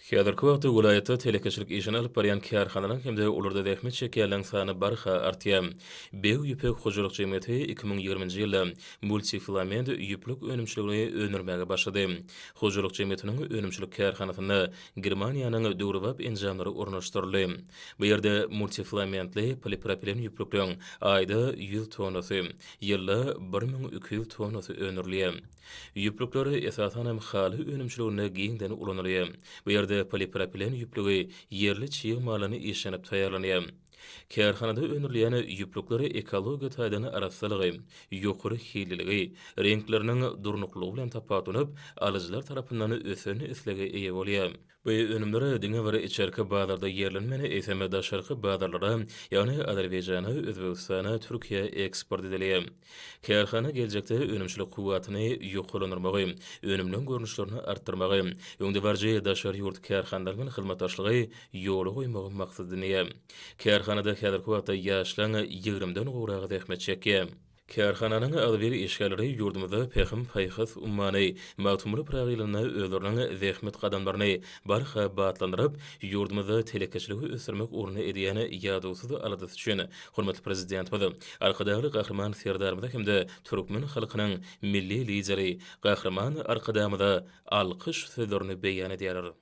Häzirki wagtda welaýatda telekeçilik işini alyp barýan kärhanalaryň hem-de olarda zähmet çekýänleriň sany barha artýar. Beg ýüpek hojalyk jemgyýeti 2020-nji ýylda multifilament ýüplük önümçiligini öndürmäge başlady. Hojalyk jemgyýetiniň önümçilik kärhanasynda Germaniýanyň döwrebap enjamlary ornaşdyryldy. Bu ýerde multifilamentli polipropilen ýüplükleriň aýda 100 tonnasy, ýylda 1200 tonnasy öndürilýär. Ýüplükler, esasan hem, haly önümçiliginde giňden ulanylýar. Bu ýerde polipropilen ýüplügi ýerli çig maldan işlenip taýýarlanýar. Kärhanada öndürilýän ýüplükler ekologiýa taýdan arassalygy, ýokary hilliligi, reňkleriniň durnuklylygy bilen tapawutlanyp, alyjylar tarapyndan ösen islege eýe bolýar. Bu önümler diňe bir içerki bazarda ýerlenmän, eýsem, daşarky bazarlara, ýagny Azerbaýjana, Özbegistana, Türkiýä eksport edilýär. Kärhana geljekde önümçilik kuwwatyny ýokarlandyrmagy, önümleň görnüşlerini artdyrmagy, öňdebaryjy daşary ýurt kärhanalary bilen hyzmatdaşlygy ýola goýmagy maksat edinýär. Kärhanada häzirki wagtda ýaşlaň ýigrimiden gowragy zähmet çekýär. Kärhananyň agzybir işgärleri ýurdumyzda Pähim-paýhas ummany Magtymguly Pyragy ýylynda özleriniň zähmet gadamlaryny barha batlandyryp, ýurdumyzda telekeçiligi ösdürmek ugrunda edýän ýadawsyz aladasy üçin hormatly Prezidentimiz Arkadagly Gahryman Serdarymyza hem-de türkmen halkynyň Milli Lideri Gahryman Arkadagymyza alkyş sözlerini beýan edýärler.